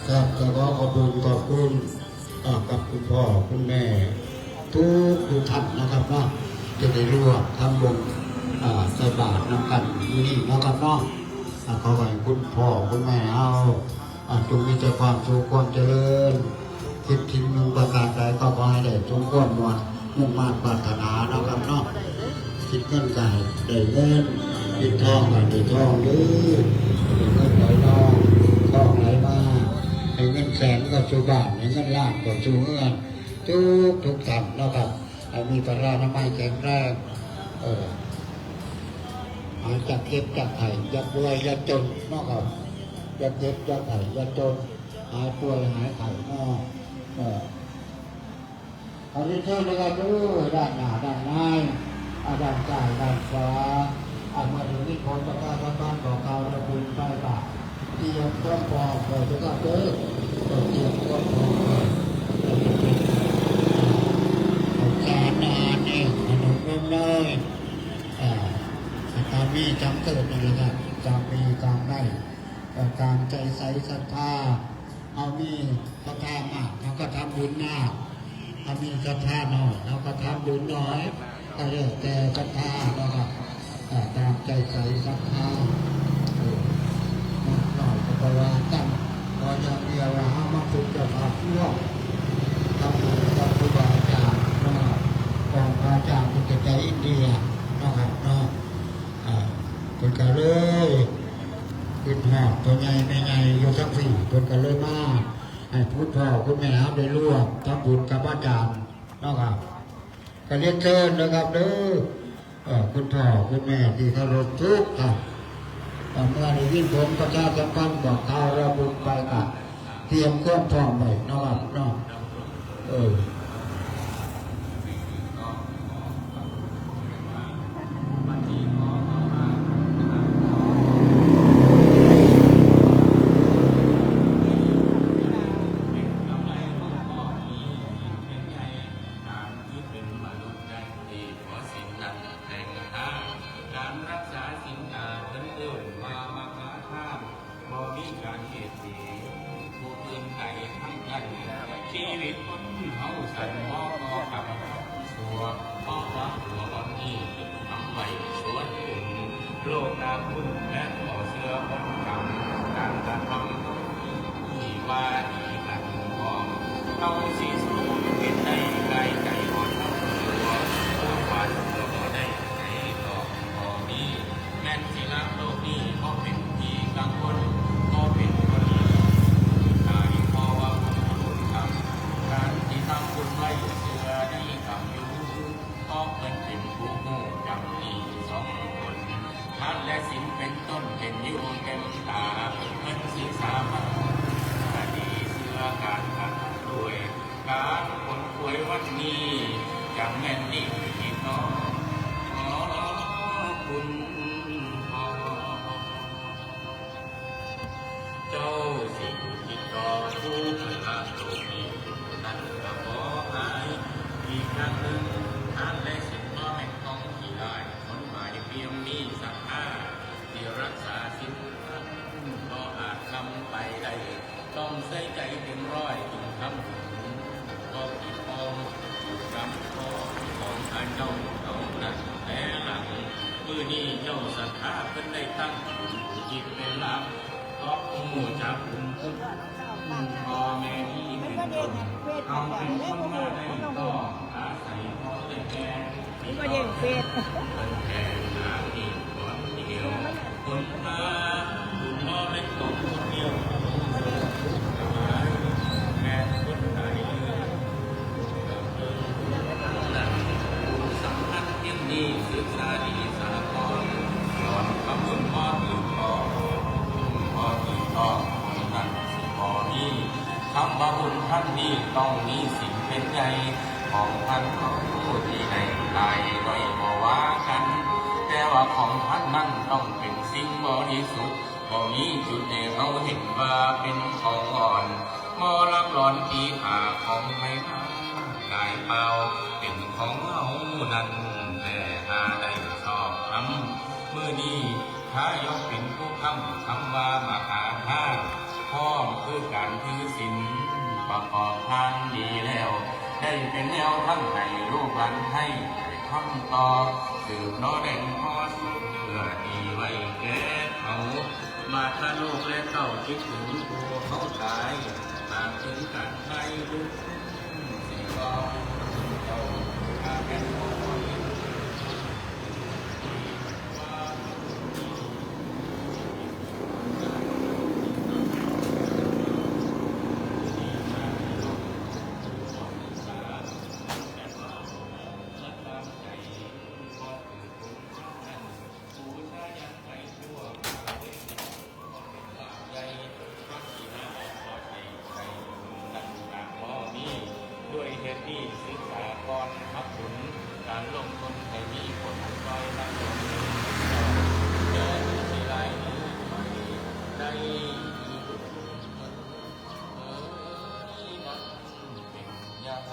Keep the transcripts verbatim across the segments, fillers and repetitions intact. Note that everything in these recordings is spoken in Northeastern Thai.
ครับ ก็ขอขอบคุณ ขอบคุณ เอ่อ กับคุณพ่อคุณแม่ ทุกทุกท่านนะครับเนาะ ที่ได้ร่วมทำบุญ อ่า ใส่บาตรนำกันมื้อนี้เนาะครับเนาะ อ่า ขอให้คุณพ่อคุณแม่เฮา อ่า จงมีแต่ความสุขความเจริญ คิดสิ่งหนึ่งประการใดก็ขอให้ได้สมความมุ่ง มุ่งมาดปรารถนาเนาะครับเนาะ คิดเงินก็ให้ได้เงิน คิดทองก็ให้ได้ทองเด้อ ให้เงินไหลนอง ทองไหลมา ให้เงินแสนเข้าสู่บ้าน ให้เงินล้านเข้าสู่เฮือน ทุกทุกท่านเนาะครับ ให้มีพลานามัยแข็งแรง เออ หายจากเจ็บจากไข้ อย่าป่วยอย่าจนเนาะครับ อย่าเจ็บอย่าไข้อย่าจน หายป่วยหายไข้เนาะ เออ ขอเรียนเชิญนะครับเด้อ ด้านหน้าด้านใน อ่า ด้านซ้ายด้านขวา อ่า เมื่อถึงนิคมประชาสัมพันธ์บอกกล่าวระบุไปบ่า เตรียมความพร้อมไว้เด้อครับเด้อ เออ เตรียมความพร้อมไว้ เออ เป็นข้าวสารอาหารแห้งขนมนมเนย อ่า ถ้ามีจำเกิดนั่นแหละครับ จำมีจำได้ เอ่อ ตามใจใสศรัทธา เฮามีศรัทธามาก เฮาก็ทำบุญมาก เฮามีศรัทธาน้อย เฮาก็ทำบุญน้อย ก็แล้วแต่ศรัทธาเนาะครับ เอ่อ ตามใจใสศรัทธา เออ มากน้อยก็บ่ว่ากัน ขออย่างเดียวว่าเฮามาเป็นเจ้าภาพร่วมทำบุญกับครูบาอาจารย์เนาะ ของพระอาจารย์พุทธใจอินเดียเนาะครับเนาะ อ่า เพิ่นก็เลยคิดฮอดพ่อใหญ่แม่ใหญ่อยู่ทั้งสี่ เพิ่นก็เลยมาให้คุณพ่อคุณแม่เฮาได้ร่วมทำบุญกับอาจารย์เนาะครับ ก็เรียนเชิญนะครับเด้อ เอ่อ คุณพ่อคุณแม่ที่เคารพทุกท่าน เอ่อ เมื่อได้ยินผมประชาสัมพันธ์บอกข่าวระบุไปก็เตรียมความพร้อมไว้เนาะครับเนาะ เออ การรักษาศีลห้าเพิ่นเอิ้นว่ามหาทาน บ่มีการเบียดเบียนผู้อื่นใดทั้งนั้น ชีวิตคนเฮาสันบ่ก่อกรรมชั่ว เพราะว่าตัวบ่มีทำไว้ส่วนบุญ โลกหน้าบุญแม่นบ่เชื่อผลกรรม การกระทำต้องมีที่ว่าดีกันพร้อม เฮาสิสู้เป็นได้กายใจอ่อนเฮาตัว ผู้หวานตัวบ่ได้ ในดอกบ่มี แม่นสิละโลกนี้บ่เป็นที่กังวล บ่เป็นคนดีตาย เพราะว่าบุญคุณกรรม การที่ทำบุญไว้เชื่อในกรรมอยู่ เพราะเพิ่นเป็นผู้ฮู้กรรมนี้สองคน ทานและศีลเป็นต้นเห็นอยู่เต็มตา เพิ่นสิสามารถดีเชื่อการกระทำด้วย การขนขวยวันนี้ จั่งแม่นนี่ที่น้องขอคุณพ่อ เจ้าสิอยู่ที่ต่อผู้พระโลกนี้นั้นก็บ่หาย อีกอย่างหนึ่ง ทานและศีลบ่แม่นของขี้ร้าย คนหมายเพียงมีศรัทธา ที่รักษาศีลนั้นบ่อาจทำไปได้ ต้องใส่ใจเต็มร้อยจึงทำบุญ ก็ติดตองอยู่กับพ่อของข้าเจ้าเท่านั้นแลหลัง มื้อนี้เจ้าศรัทธาเพิ่นได้ตั้งบุญอุทิศเป็นหลัก เพราะฮู้จักบุญคุณพ่อแม่นี้เป็นต้น เฮาเป็นคนมาได้ก็อาศัยพ่อได้แก่ มันก็แย่งเฟซ เพิ่นแผ่หน้าที่ก่อนเดียว คนมาบุญน้อมเป็นของคนเดียว แม่นคนตายเรื่องเกิดเรื่องนั้น บุญสำคัญเพียงนี้ ศึกษาดีสาก่อน ย้อนคำบุญพ่อถือพ่อ พ่อถือพ่อ คนนั้นสิบ่มี คำว่าบุญท่านนี้ต้องมีศีลเป็นใหญ่ ของท่านของผู้ที่ได้ตายโดยบ่ว่ากัน แต่ว่าของท่านนั้นต้องเป็นสิ่งบริสุทธิ์ บ่มีจุดให้เฮาเห็นว่าเป็นของอ่อน บ่ลักหลอนตีหาของไผมา กายเปล่าเป็นของเฮานั้นแท้ หาได้ชอบธรรม มื้อนี้ข้ายกเป็นผู้ค้ำคำว่ามหาทาน พร้อมคือการถือศีลประกอบทานดีแล้ว ได้เป็นแนวทางให้ลูกหลานไทยได้ทำต่อ สืบเนาะแดงพอเสื้อดีไว้แก่เขา มาถ้าลูกและเต้าคิดถึงผู้เขาตาย หากถึงกันไทยลูกสิรอเจ้า หากแม่นพ่อ ด้วยเหตุนี้ศึกษาก่อนทำบุญ การลงทุนให้มีผลซอยรับผลเจ้าเจ้าสิหลายหรือไม่ได้เอ่ยนั้นเป็นอย่างไร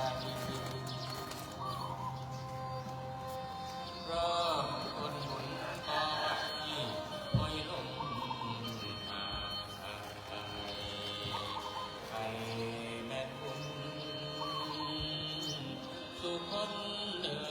เริ่มต้นบุญต่อไป ห้อยลง ให้แม่นบุญสู่คนเด้อ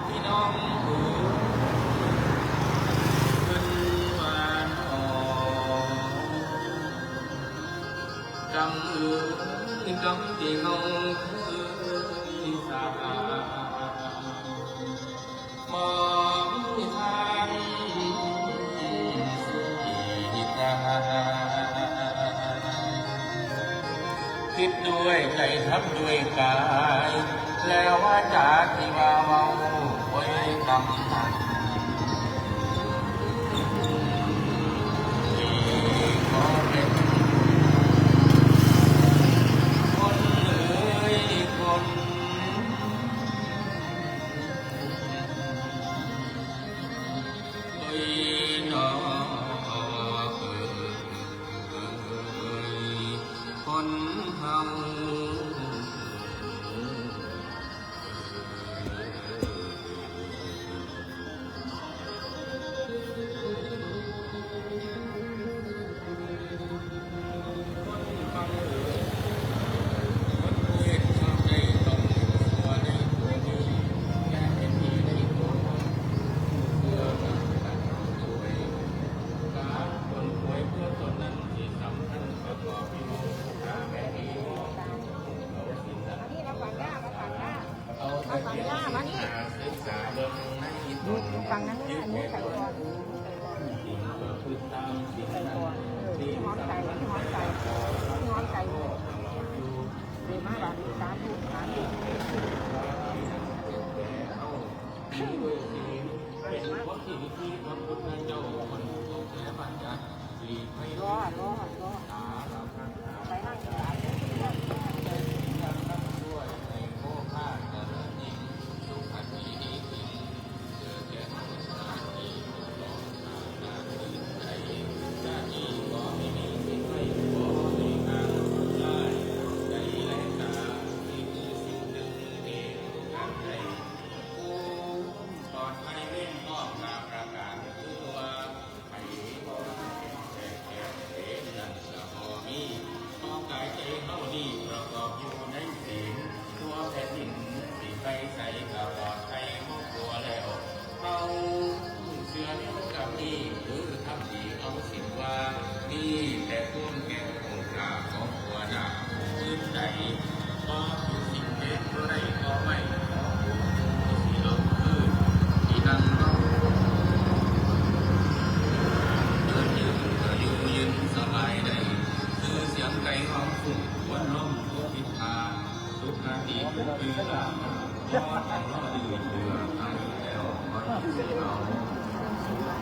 พี่น้องเอ๋ย เพิ่นว่าน้อ กำเอ๋ย กำที่เฮาเคยสร้าง มองทางสู่ที่ตา คิดด้วยใจทำด้วยกาย แล้ววาจาที่ว่าเว้าไว้กำนั้น ที่ขอเป็นคนเอ๋ยคน เอ้ยน้อเอ้ย คนเฮา นี่เราฝังหญ้ามาฝังหญ้า เอาฝังหญ้ามานี่ ดูดูฝังนั้นนี่ อันนี้ใส่ก่อน ใส่ก่อน เออ ที่หอมใส่ ที่หอมใส่ ที่หอมใส่ เดี๋ยวมาหลังสาธุ สาธุ เป็นคนที่มีที่พระพุทธเจ้าคนทรงแสบัญญัติ รอ รอ รอ ไปนั่ง ปลอดภัยเว้นนอกจากประการคือว่า ไผบ่ว่าเป็นแขกแขกเสนนั่นก็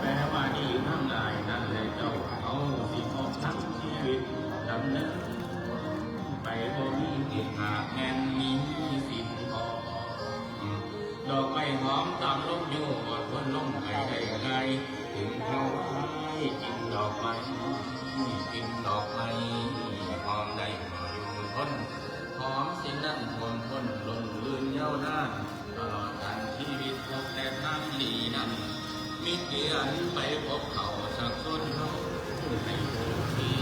แปลว่าดีทั้งหลายนั่นแหละเจ้า เขาสิพบทั้งชีวิตดำเนินไปบ่มีติดหากแม่นมีศีลพอ ดอกไม้หอมตามลมโยกอดทนลมไปได้ง่าย ถึงเขาให้กินดอกไม้ กินดอกไม้หอมได้อยู่ทน หอมสิ่งนั้นทนทนลมลื่นยาวนาน ตลอดการชีวิตพบแต่ทางดีนั้น มิตรเดือนไปพบเขาสักคนเขาให้โชคดี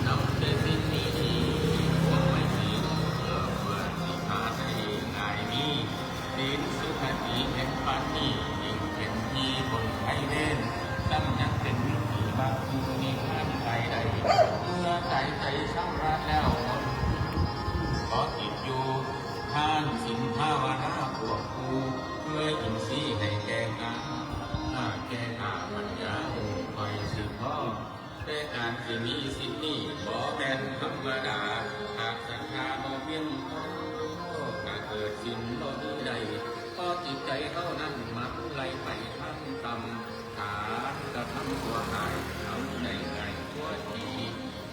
นำแต่สิ่งดีๆพวกไม่สีเพื่อเพื่อนสิขาได้ง่ายนี้ ศีลสุขติเห็นปานนี้ยิ่งเป็นที่บนไพเวนตั้งยังเป็นวิถีบางผู้มีงานไปได้ เมื่อสายใจชำระแล้วหมดขอติดอยู่ทานศีลภาวนาควบคู่เพื่ออินทรีย์ให้แก่กล้าแก่กล้าปัญญาโอ้คอยสืบทอด แต่การสิมีสิ่งนี้บ่แม่นธรรมดา หากศรัทธาบ่เพียงพอ ก็เกิดสิ่งบ่มีได้ เพราะจิตใจเฮานั้นมันไหลไปทางต่ำ การกระทำตัวหายเอาได้ง่ายทั่วที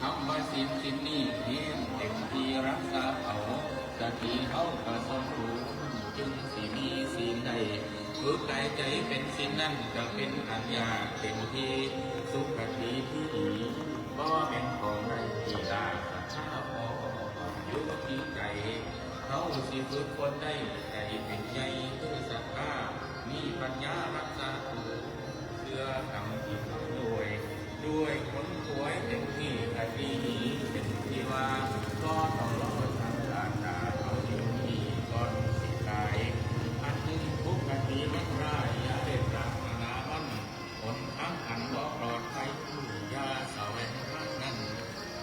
คำว่าศีลศีลนี้เพียงเต็มที่รักษาเอา สติเฮาก็สมบูรณ์จึงสิมีศีลได้ ฝึกกายใจเป็นศีลนั้นก็เป็นอันยากเป็นที่ สุขติที่ดีบ่แม่นของได้ที่ตาศรัทธาพออยู่ที่ใจ เฮาสิฝึกคนได้ใจเป็นใหญ่คือศรัทธา มีปัญญารักษาตัว เชื่อกำจิตด้วย ด้วยคนป่วยเป็นที่กะดีเป็นที่ว่า ก็ต้องรอทางการตาเอาอยู่นี่ก่อนสิตาย อันนี้ทุกข์กะดีมันร้ายอย่าได้ปรารถนามัน หนทางอันบ่ปลอดภัยอย่าแสวงทางนั้น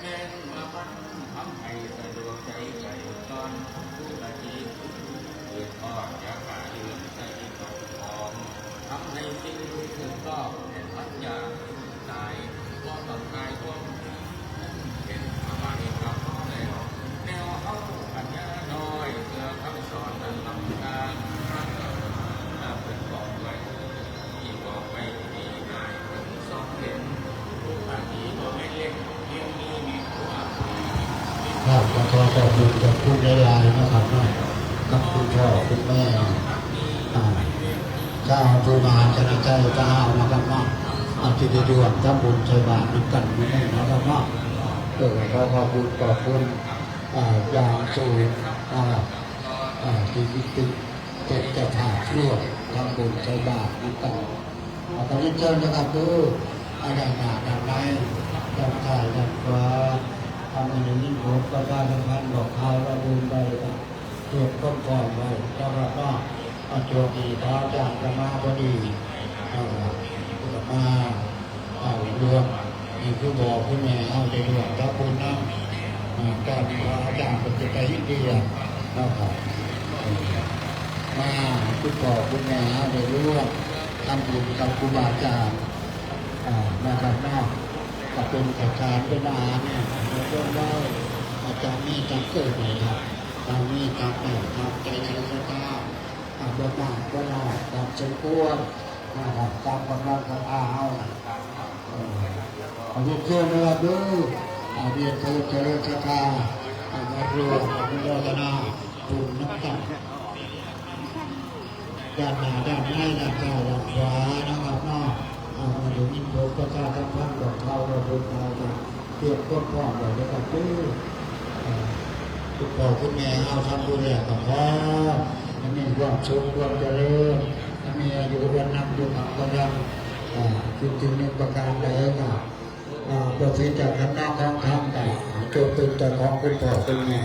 แม้นว่ามันทำให้สะดวกใจใจจอนผู้กะดีเกิดทอดอย่าขาเรื่องใจตกของ ทำให้สิ่งที่ถูกต้องแต่มันอยากตาย ก็ต้องตายความจริงเป็นอะไรกับเขาแล้ว แนวเขาปัญญาน้อยเพื่อคำสอนนั้นลำกลางพระเจ้าเป็นบอกไว้ที่บอกไว้ดีนายถึงสองเหรียญผู้ปาฏิบ่แม่นเล่นเรื่องนี้มีผู้อาภี ครับ ขอขอบคุณขอบคุณหลายๆนะครับเนาะ กับคุณพ่อคุณแม่ อ่า เจ้าผู้มาชนะใจเจ้านะครับเนาะ อ่า ที่ได้ร่วมทำบุญใส่บาตรนำกันมื้อนี้นะครับเนาะ เออ ขอขอบคุณขอบคุณ อ่า อย่างสูงนะครับ อ่า ที่เป็นเจ้าภาพร่วมทำบุญใส่บาตรนำกัน ขอเรียนเชิญนะครับเด้อ อ่า ด้านหน้าด้านใน ด้านซ้ายด้านขวา ทำให้ได้ยินผลประชาสัมพันธ์บอกข่าวว่าบุญใดก็เตรียมความพร้อมไว้นะครับเนาะ อ่า ช่วงนี้พระอาจารย์ก็มาพอดี เอ่อ ก็มา อ่า ร่วม ให้คุณพ่อคุณแม่เฮาได้ร่วมทำบุญนำ อ่า ตอนนี้พระอาจารย์ก็จะไปอินเดียนะครับ เอ่อ มาคุณพ่อคุณแม่เฮาได้ร่วมทำบุญกับครูบาอาจารย์ อ่า นะครับเนาะ ก็เป็นข้าวสารเป็นอาหารเนี่ย เรียกว่าอาจารย์มีจังเกิดเลยครับ ตามนี้ตามได้ตามใจศรัทธา อ่า บ่มากบ่น้อยตามสมควรนะครับ ตามกำลังศรัทธาเฮา เอ่อ ขอเรียนเชิญนะครับเด้อ อ่า เรียนเชิญเจริญศรัทธา อ่า มาร่วมอนุโมทนาบุญนำกัน ด้านหน้าด้านในด้านซ้ายด้านขวานะครับเนาะ อ่า มาถึงอินโฟประชาสัมพันธ์บอกเราว่าบุญเราจะเตรียมความพร้อมไว้แล้วก็คือ อ่า คุณพ่อคุณแม่เฮาทำบุญแล้วก็ขอให้มีความสุขความเจริญ ให้มีอายุวันนับอยู่กับกำลัง อ่า คิดถึงในประการใดก็ อ่า ประสิทธิ์จากคณะของธรรมก็จงเป็นเจ้าของคุณพ่อคุณแม่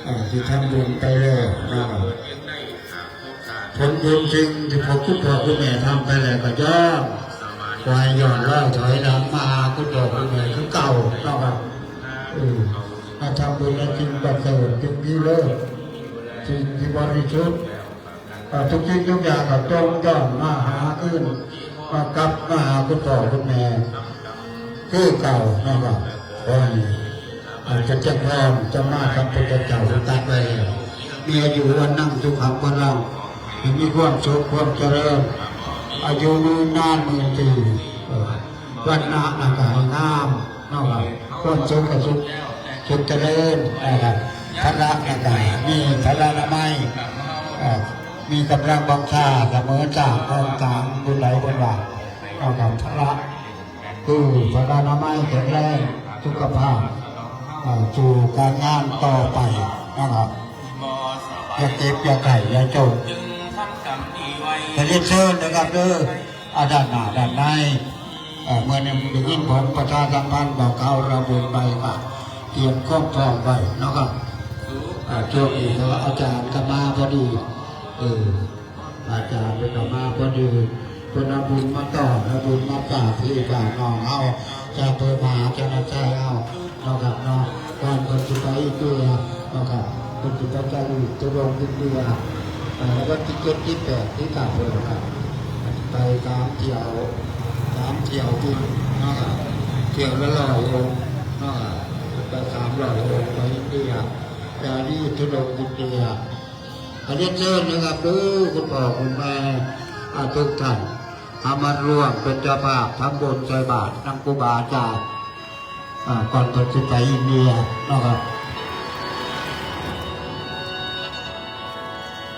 อ่า ที่ทำบุญไปแล้วนะครับ ผลบุญสิ่งที่พวกคุณพ่อคุณแม่ทำไปแล้วก็ย่อม วายย้อนรอยถอยหลังมาหาคุณพ่อคุณแม่คือเก่าเนาะครับ เออ มาทำบุญในสิ่งประเสริฐสิ่งที่เลิศ สิ่งที่บริสุทธิ์ เอ่อ ทุกสิ่งทุกอย่างก็จงย้อนมาหาคืน มากลับมาหาคุณพ่อคุณแม่ คือเก่าเนาะครับ ขอให้ เอ่อ จะเจริญพรจะมากับพุทธเจ้าตัดไว้แล้ว มีอายุวันนั่งสุขังพลัง ให้มีความสุขความเจริญ อายุยืนนานหมื่นปี เออ วันนะนะกายงามเนาะครับ ความสุขกับสุข สุขเจริญนะครับ พละนะกายมีพละนามัย เอ่อ มีกำลังบังชาเสมอจากองค์กลางบุญไหลบนว่าเนาะครับ พละ คือพลานามัยแข็งแรง สุขภาพ เอ่อ สู่การงานต่อไปนะครับ อย่าเจ็บ อย่าไข้ อย่าจน จะเรียนเชิญนะครับเด้อ อ่า ด้านหน้า ด้านใน เอ่อ เมื่อนี้ได้ยินผมประชาสัมพันธ์บอกข่าวเราบุญไปก็เตรียมความพร้อมไว้นะครับ อ่า ช่วงนี้ก็อาจารย์ก็มาพอดี เออ อาจารย์เพิ่นก็มาพอดี เพิ่นเอาบุญมาต้อน เอาบุญมาฝากพี่ฝากน้องเฮา จากอำเภอมหาชนะชัยเฮาเนาะครับเนาะ ก่อนเพิ่นสิไปอินเดียเนาะครับ เพิ่นสิไปจาริกธุดงค์อินเดีย เอ่อ วันที่เจ็ด ที่แปด ที่เก้า เพิ่นครับ ไปสามเที่ยว สามเที่ยวบินเนาะครับ เที่ยวละร้อยองค์เนาะครับ ไปสามร้อยองค์ ไปอินเดีย จาริกธุดงค์อินเดีย ขอเรียนเชิญนะครับเด้อ คุณพ่อคุณแม่ อ่า ทุกท่าน เอามาร่วมเป็นเจ้าภาพทำบุญใส่บาตรนำครูบาอาจารย์ อ่า ก่อนเพิ่นสิไปอินเดียเนาะครับ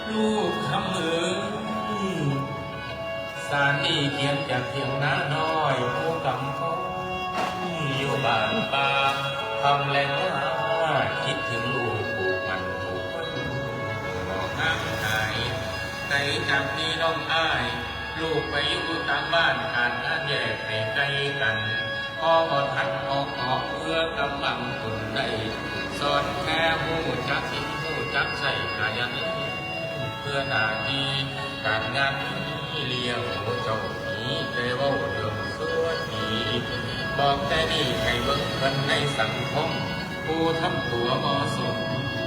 ลูกคำเอ๋ย สารนี้เขียนจากเถียงนาน้อย ผู้กำพร้องอยู่บ้านป่า ทำแลงว่าคิดถึงลูกผูกพันผูกพัน บ่ห่างหาย ไกลจากพี่น้องอ้าย ลูกไปอยู่ต่างบ้าน การงานแยกให้ไกลกัน พอบ่ทันขอขอเพื่อกำบังตนได้ สอนแค่ฮู้จักกินฮู้จักใช้กายัง เพื่อหน้าที่การงานนี้เลี้ยงหัวเจ้านี้ แต่เว้าเรื่องส่วนนี้ บอกแต่นี้ให้เบิ่งเพิ่นในสังคม ผู้ทำตัวบ่สม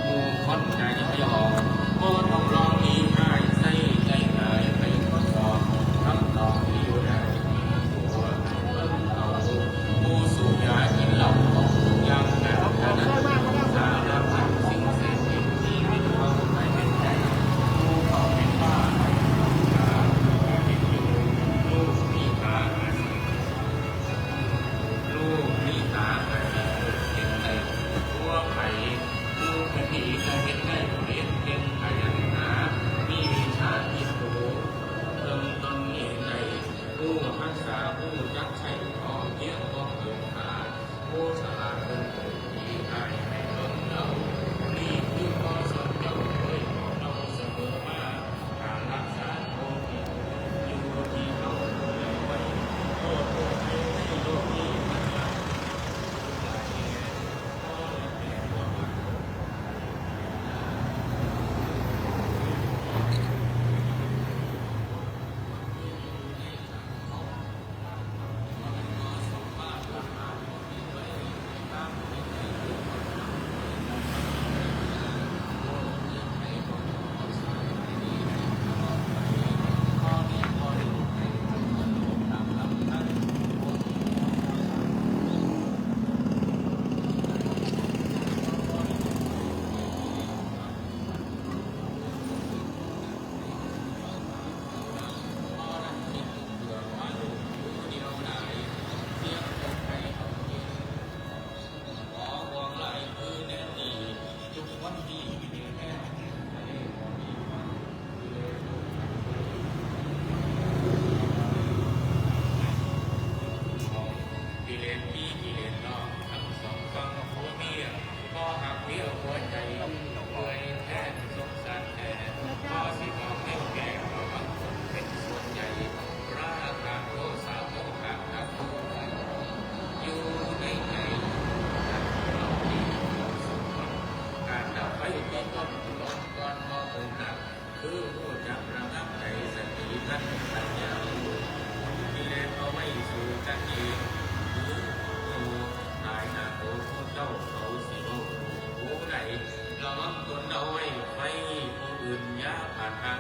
ผู้คนใจไม่ออก บ่ต้องลองอีหายใส่ใจง่ายไปทดสอบ คำตอบที่อยู่ในตัวเบิ่งเอา ผู้สูบยากินเหล้าของทุกอย่างแต่ละนั้น สารพัดสิ่งเสพติดที่ไม่ต้องไปเป็นใจ ผู้เขาเป็นบ้า ลูกมีตาอาสิ ลูกมีตาอาสิ เห็นได้ทั่วไป ผู้คดีก็เห็นได้ เรียนเก่งขยันหา มีวิชาที่สูง เริ่มต้นเองได้ ผู้รักษาผู้จักใช้พอเพียงบ่เกินขา ผู้ฉลาดเกินเกินที่อายให้เบิ่งเอา นี่คือข้อสอนเจ้าเคยบอกเราเสมอมา การรักษาโรคนี้อยู่ที่เฮาดูแลไว้ โรคภัยในโลกนี้มันหลาย กิเลสพี่กิเลสน้องทั้งสองฝั่งผัวเมีย พอหักเดียวหัวใจเปื่อยแท้สงสารแท้ พอสิบอกแนวแก้ระวังคนเป็นส่วนใหญ่ ราคะโทสะโมหะทั้งคู่อยู่ในใจ เราที่สมควร การดับไฟที่ต้นลมก่อนมอคงดับ คือผู้จักระงับใจสติทันสัญญารู้กิเลสเอาไว้สู่กันเอง หรือโตตายหน้าโตผู้เจ้าเขาสิเว้าผู้ใด ระวังตนเอาไว้ไฟผู้อื่นอย่าผ่านทาง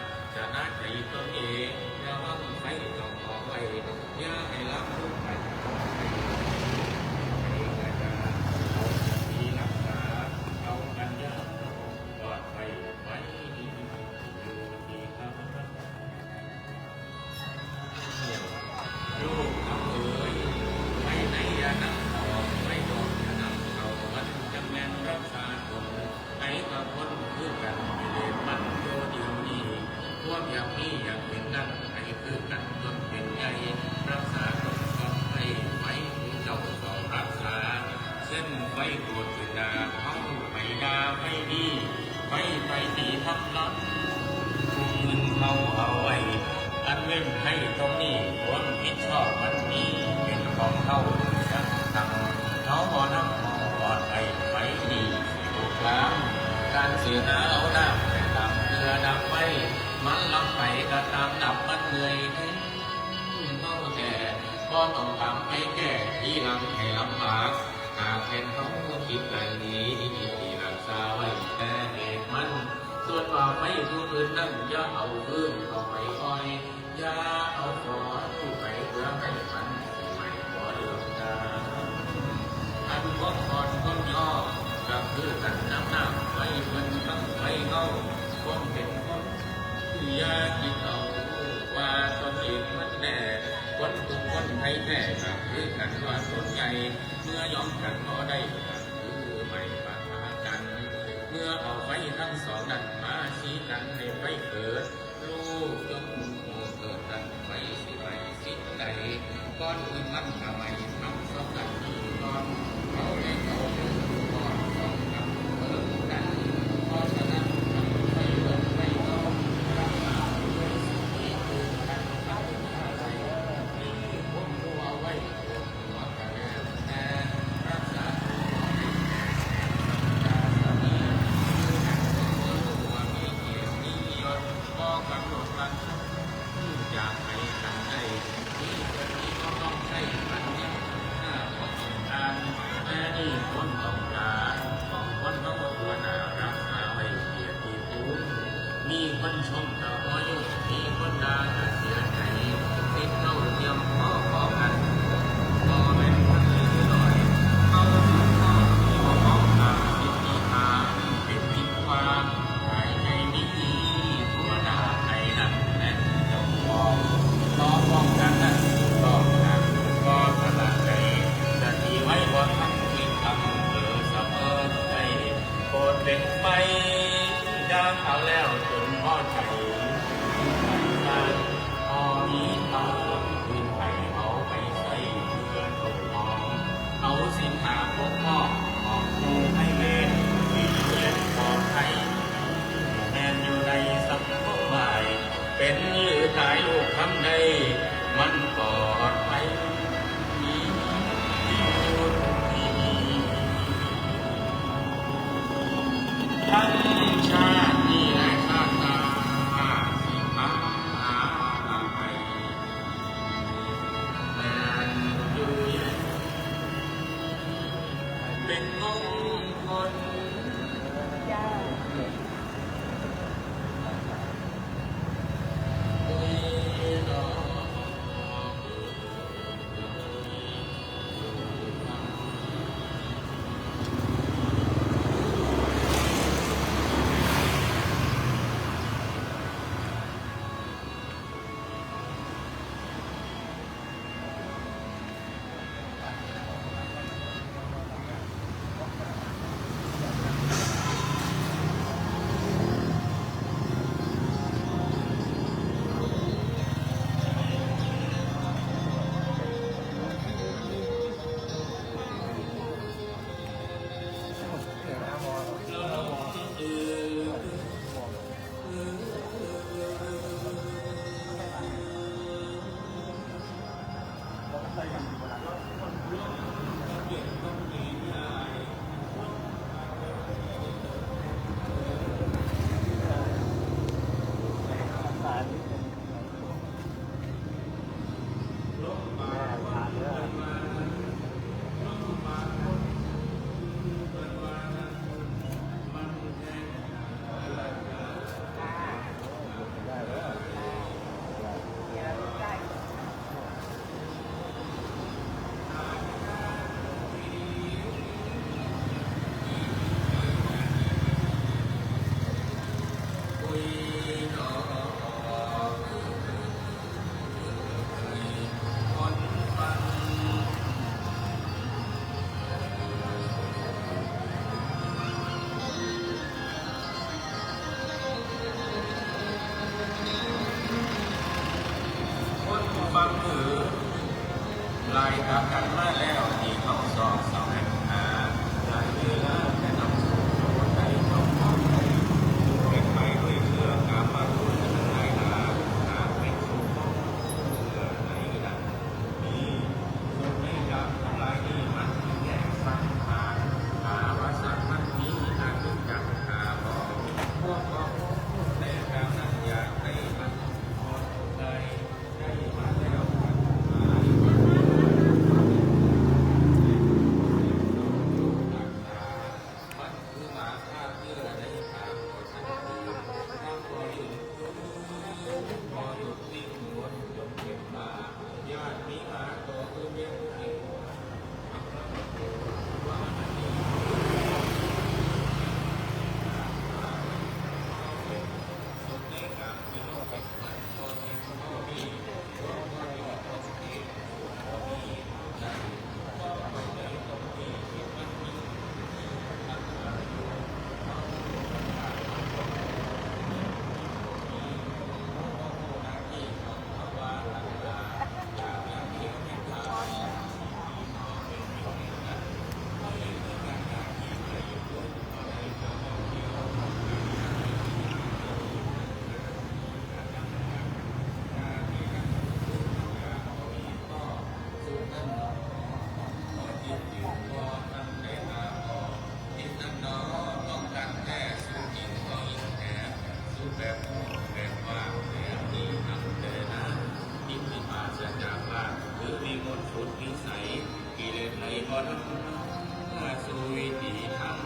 เส้นไฟโกรธขึ้นหน้าเฮา ไฟด่าไฟดี ไฟไฟสีทำลาย ผู้อื่นเขาเอาไว้ อันเว้นให้ตรงนี้ ความผิดชอบมันมี เป็นของเฮาทั้งทั้ง เฮาบ่นำปลอดภัย ไฟดี ทุกทาง การเสียหาเอาน้ำ แต่ตามเพื่อดับไฟ มันลับไปก็ตามดับมันเมื่อย เฮาแท้ บ่ต้องตามไปแก้ ทีหลังให้ลำบาก หากแม่นเฮาคิดได้ดี ที่รักษาไว้แต่เหตุมัน ส่วนว่าไฟผู้อื่นนั้น อย่าเอาฟืนเข้าไปอ่อย อย่าเอาขอผู้ไปเพื่อให้มันสิไหม้บ่เลิกกา อันความอ่อนความย่อ ก็คือกันกับน้ำไฟเพิ่นทั้งไฟเฮา ความเป็นคน อย่าคิดเอาว่าตนเองมันแน่ คนทุกคนไผแท้ ก็คือกันว่าตนใหญ่ เมื่อยอมกันบ่ได้ ก็คือไม่ปะทะกัน เมื่อเอาไฟทั้งสองนั้นมาสีกัน ให้ไฟเกิด ลูกจงเกิดกัน ไฟสิไหม้สิ่งใด ก่อนอื่นมันก็ไหม้ทั้งสองนั้นอยู่ก่อน เขาเลยเอาเรื่องก่อนสองกับเพิ่มกัน เพราะฉะนั้นทั้งไฟเกิดไฟก็รักษาด้วยสิ่งที่คือกันทั้งอะไร มีความรู้เอาไว้ มีคนชมก็บ่หยุด มีคนด่าก็เสียใจ สิทธิ์เท่าเทียมพอๆกัน บ่แม่นคนเหลือน้อย เฮาทุกคนที่บ่มองข้ามสิทธิภาพ เป็นสิทธิ์ความหายใจมี หัวหน้าไทยนั่นแม่นเจ้าของ ขอป้องกันนั้นถูกต้องนะ บ่สละใจ สติไว้บ่ทันคิดทำเผลอเสมอใจ โปรดเป็นไฟ ด่าเขาแล้วจนพอใจ พอมีทางอื่นให้เอาไปใช้เพื่อทดลอง เอาศีลห้าปกป้อง ของผู้ให้เวร ที่เวรปลอดภัย แม่นอยู่ในสังคมใหม่ เป็นหรือตายลูกทำได้ มันปลอดภัย ทั้งชาตินี้และชาติหน้า สิมาหาใคร แม่นอยู่เย็น เป็นมงคล เ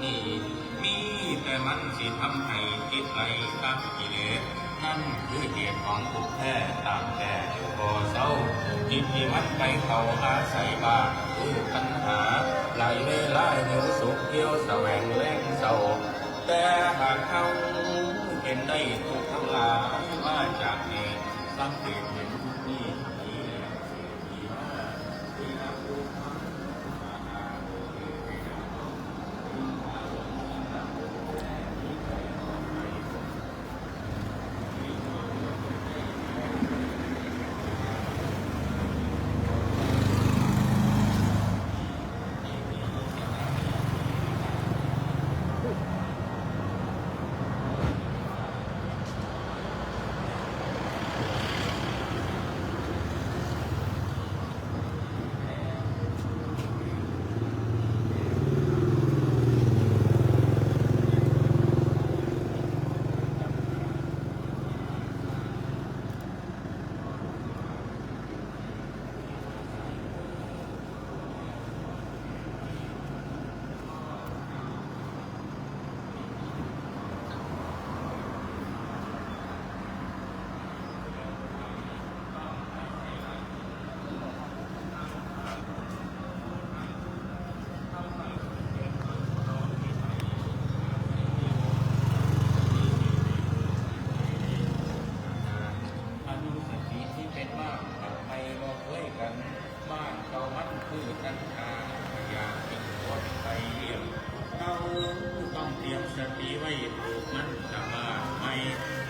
มีแต่มันสิทำให้จิตไหลตามกิเลส นั่นคือเหตุของทุกข์แท้ ตามแต่อยู่บ่เซา จิตที่มันไปเข้าอาศัยบ้านคือตัณหา หลายเวลาหิวสุขเที่ยวแสวงแลงเศร้า แต่หากเฮาเห็นได้ทุกข์ทั้งหลายมาจากเหตุ สังเกตเห็นทุกข์นี้ อนุสติที่เป็นมากกับไปบอกด้วยกัน บ้านเก่ามันคือตัณหา อยากเป็นคนไปเลี้ยง เราต้องเตรียมสติไว้ปลูกมันสะอาดใหม่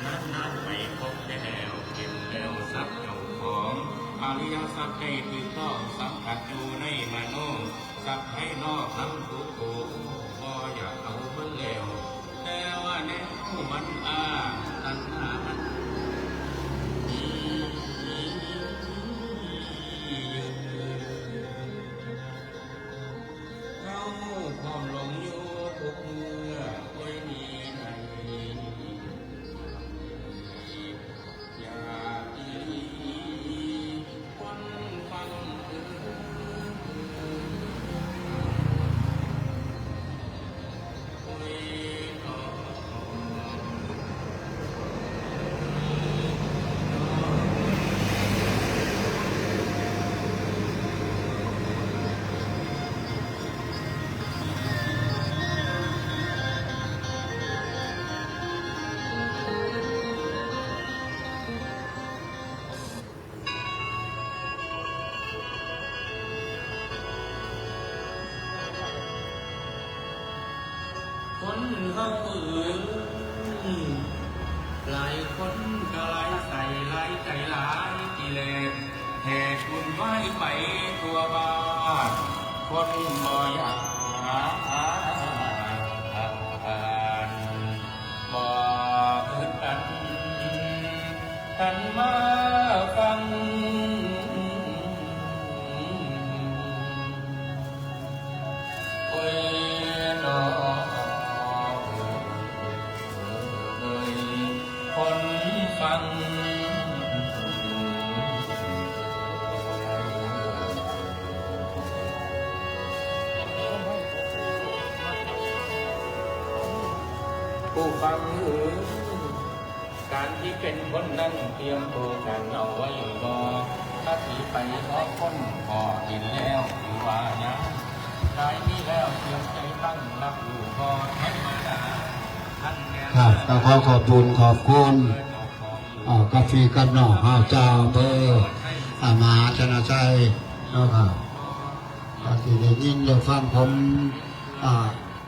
นั้นๆ ไม่พบแต่แนวเก็บแล้วทรัพย์เจ้าของ อริยทรัพย์ได้คือต้องสัมผัสอยู่ในมโน ทรัพย์ภายนอกนั้นทุกตัวบ่อยากเอามันแล้ว แต่ว่าแนวมันอ้างตัณหามันมี เฮาพร้อมหลงอยู่ทุกเมื่อ โอ้ย นี้นั้น อย่าตีคนฟังเอ่ย คนเฮาเอ๋ย หลายคนก็หลายใส่หลายใจหลายกิเลส แห่วุ่นวายไปทั่วบ้าน คนบ่อยากหา บ่อึดอัด หันมาฟัง โอ้ยน้อเอ๋ย คนฟัง ผู้ฟังเอ๋ย การที่เป็นคนนั้นเตรียมตัวกันเอาไว้บ่ ถ้าสิไปขอคนขอกินแล้วถือว่ายัง กายมีแล้วเตรียมใจตั้งรับอยู่บ่ ธรรมดา ท่านแน่ ครับ ก็ขอขอบคุณ ขอบคุณ เอ่อกาแฟกับน้องเฮาเจ้าอำเภอ อ่ามหาชนะชัยเนาะครับ ก็สิได้ยินได้ฟังผม อ่า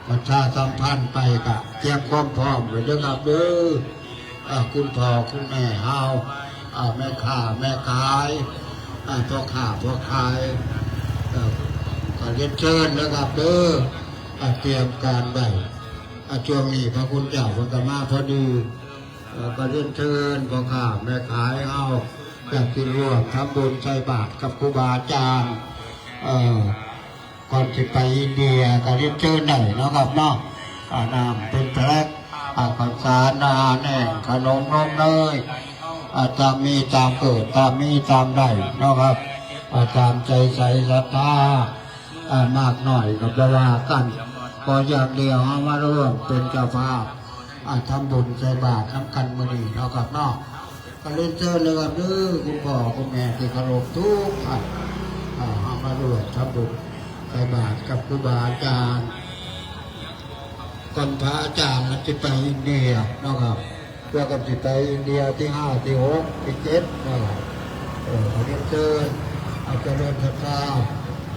ประชาสัมพันธ์ไปก็เตรียมความพร้อมไว้เด้อครับเด้อ อ่า คุณพ่อคุณแม่เฮา อ่า แม่ค้าแม่ขาย อ่า พ่อค้าพ่อขาย เอ่อ ก็เรียนเชิญนะครับเด้อ อ่า เตรียมการไว้ อ่า ช่วงนี้พระคุณเจ้าเพิ่นก็มาพอดี เอ่อ ก็เรียนเชิญพ่อค้าแม่ขายเฮา อยากสิร่วมทำบุญใส่บาตรกับครูบาอาจารย์ เอ่อ ก่อนสิไปอินเดียก็เรียนเชิญได้เนาะครับเนาะ อ่า น้ำเป็นแพ็ค อ่า ข้าวสารอาหารแห้ง ขนมนมเนย อ่า ตามมีตามเกิด ตามมีตามได้เนาะครับ อ่า ตามใจใสศรัทธา อ่า มากน้อยก็บ่ว่ากัน ขออย่างเดียวเฮามาร่วมเป็นเจ้าภาพ อ่า ทำบุญใส่บาตรนำกันมื้อนี้เนาะครับเนาะ ก็เรียนเชิญเลยครับเด้อ คุณพ่อคุณแม่ที่เคารพทุกท่าน อ่า เฮามาร่วมทำบุญใส่บาตรกับครูบาอาจารย์ ก่อนพระอาจารย์สิไปอินเดียเนาะครับ เพื่อกันสิไปอินเดียที่ห้า ที่หก ที่เจ็ดเนาะ เออ ขอเรียนเชิญ เอาเจริญศรัทธา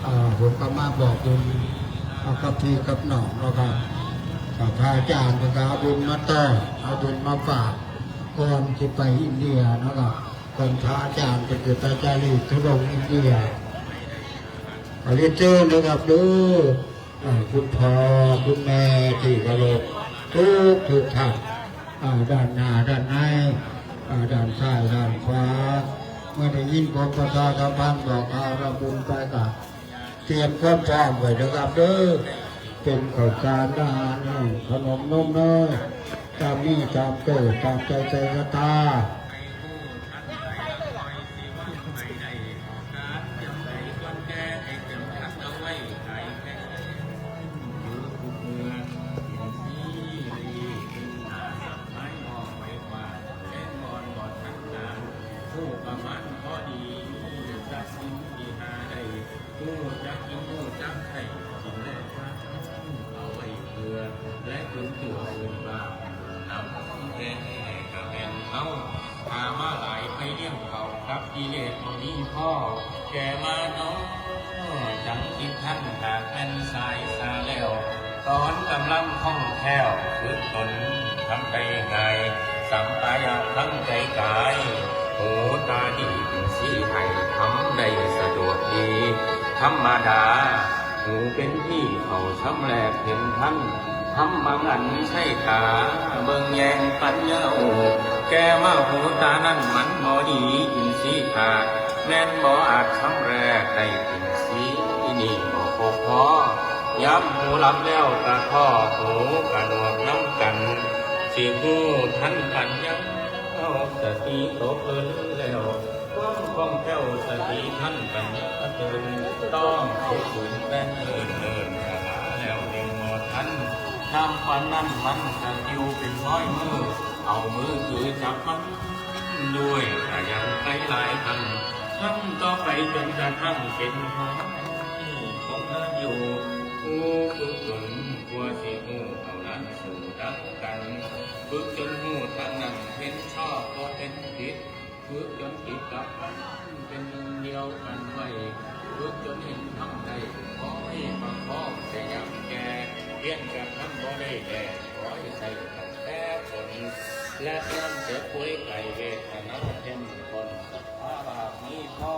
อ่า ผมก็มาบอกบุญ เอากับพี่กับน้องเนาะครับ อ่า พระอาจารย์เพิ่นก็เอาบุญมาต้อน เอาบุญมาฝาก ก่อนสิไปอินเดียเนาะครับ ก่อนพระอาจารย์เพิ่นสิไปจาริกธุดงค์อินเดีย ขอเรียนเชิญนะครับเด้อ อ่า คุณพ่อคุณแม่ที่เคารพทุกทุกท่าน อ่า ด้านหน้าด้านใน อ่า ด้านซ้ายด้านขวา เมื่อได้ยินผมประชาสัมพันธ์บอกข่าวเราบุญไปก็เตรียมความพร้อมไว้นะครับเด้อ เป็นข้าวสารอาหารแห้งขนมนมเนย ตามมีตามเกิดตามใจใจศรัทธา ผู้ประมาณพอดี จักสิ่งที่หาได้ ผู้จักกินผู้จักใช้กินและทานเอาไว้เพื่อ และถึงตัวอื่นบ้างนำแท้กะแม่นเฮา หามาหลายไปเลี้ยงเขากับกิเลสบ่มีพอ แก่มาน้อจังคิดทันหากแม่นสายสาแล้ว ตอนกำลังคล่องแคล่วฝึกตนทำได้ง่าย สัมปายะทั้งใจกาย หูตาดีอินทรีย์ให้ทำได้สะดวกดี ธรรมดา หูเป็นที่เขาชำแหลกเห็นทัน ทำบางอันใช่ตา เบิ่งแยงปัญญาโอ แก่มาหูตานั่นมันบ่ดีอินทรีย์ขาด แม่นบ่อาจชำแหลกได้อินทรีย์นี่บ่ครบพอ ย้ำหูหลับแล้วกะท้อ หูกะหนวกนำกัน สิฮู้ทันปัญญา สติตกเอิ้นแล้ว ความคล่องแคล่วสติทันปัญญาเกิน ต้องสุขุมแป้นเอิ้นเอิ้นสถาแล้วเองหมดทัน น้ำปันนั้นมันกะติวเป็นร้อยมือ เอามือถือจับมัน ด้วยขยันไปหลายครั้ง ทั้งต่อไปจนกระทั่งเป็นหอยของน้ำอยู่ ผู้ฝึกตนกลัวสิฮู้เอานั้นสู่ดังกัน ฝึกจนฮู้ทางนั้นเห็นชอบบ่เห็นผิด ฝึกจนจิตกับมันเป็นหนึ่งเดียวกันไว้ ฝึกจนเห็นธรรมได้ ขอให้ประคองแต่ยามแก่ เพียงกระทำบ่ได้แก่ ขอให้ใส่ตั้งแต่ผล และเตรียมเจ็บป่วยไข้เวทนาเข้มข้น สัทธาบาปมีพอ